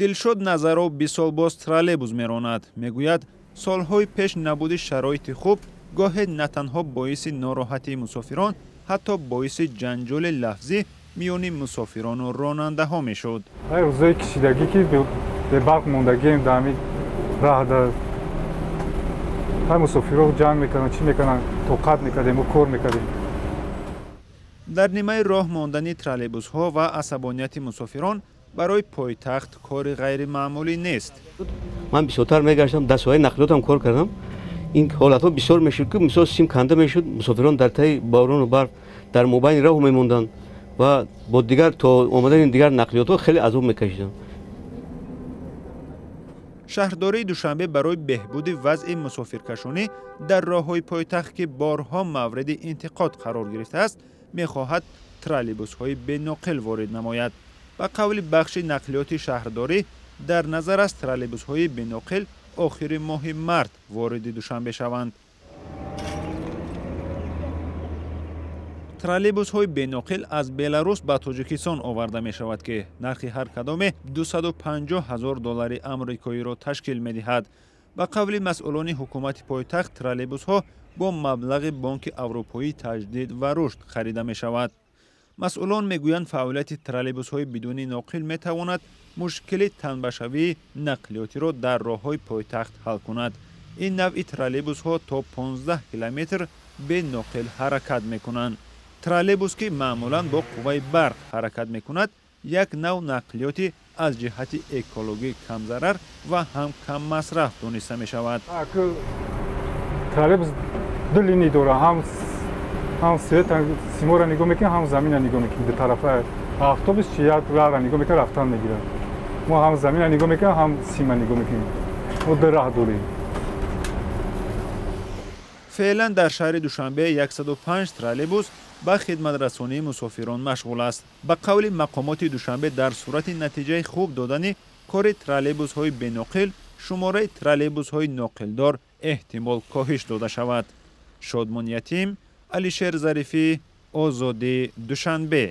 Дилшод Назаров 20 сол боз троллейбус меронад. Мегӯяд, солҳои пеш набуди шароити хуб гоҳе на танҳо боиси нороҳатии мусофирон, ҳатто боиси ҷанҷоли лафзӣ миёни мусофирону ронандаҳо мешуд. Рӯзои кишидагӣ ки бебарқ мондагием дар ҳамин раҳ дар ҳар мусофиро ҷанг мекарданд, чӣ мекарданд, тоқат мекардем, мо кор мекардем. Дар нимаи роҳ мондани троллейбусҳо ва асабонияти мусофирон барои пойтахт кори ғайримаъмулӣ нест. Ман бисёртар мегаштам, дар соҳаи нақлиётам кор кардам. Ин ҳолатҳо бисёр мешуд, ки мисол сим канда мешуд, мусофирон дар таи борону барф дар мобайни роҳ мемонданд ва бо дигар то омадани дигар нақлиётҳо хеле азоб мекашиданд. Шаҳрдории Душанбе барои беҳбуди вазъи мусофиркашонӣ дар роҳҳои пойтахт, ки борҳо мавриди интиқод қарор гирифтааст, мехоҳад троллейбусҳои беноқил ворид намояд. Ба қавли бахши нақлиёти шаҳрдорӣ, дар назар аст троллейбусҳои беноқил охири моҳи март вориди Душанбе шаванд. Троллейбусҳои беноқил аз Беларус ба Тоҷикистон оварда мешавад, ки нархи ҳар кадоме 250 ҳазор доллари амрикоиро ташкил медиҳад. Ба қавли масъулони ҳукумати пойтахт, троллейбусҳо бо маблағи Бонки Аврупоии таҷдид ва рушд харида мешавад. Масъулон мегӯянд, фаъолияти троллейбусҳои бидуни ноқил метавонад мушкили танбашавии нақлиётиро дар роҳҳои пойтахт ҳал кунад. Ин навъи троллейбусҳо то 15 километр беноқил ҳаракат мекунанд. Троллейбус, ки маъмулан бо қувваи барқ ҳаракат мекунад, як нав нақлиёти аз ҷиҳати экологӣ камзарар ва ҳам каммасраф дониста мешавад. Троллейбус ду линӣ дорад, ҳам свет симоро нигоҳ мекунем, ҳам заминро нигоҳ мекунем, ду тарафа. Автобус чи як раҳро нигоҳ мекунад, рафтан мегирад. Мо ҳам заминро нигоҳ мекунем, ҳам сима нигоҳ мекунем. Мо ду раҳ дорем. Феълан дар шаҳри Душанбе 105 троллейбус ба хидматрасонии мусофирон машғул аст. Ба қавли мақомоти Душанбе, дар сурати натиҷаи хуб додани кори троллейбусҳои беноқил, шумораи троллейбусҳои ноқилдор эҳтимол коҳиш дода шавад. Шодмон Ятим, Алишер Зарифӣ, Озодӣ, Душанбе.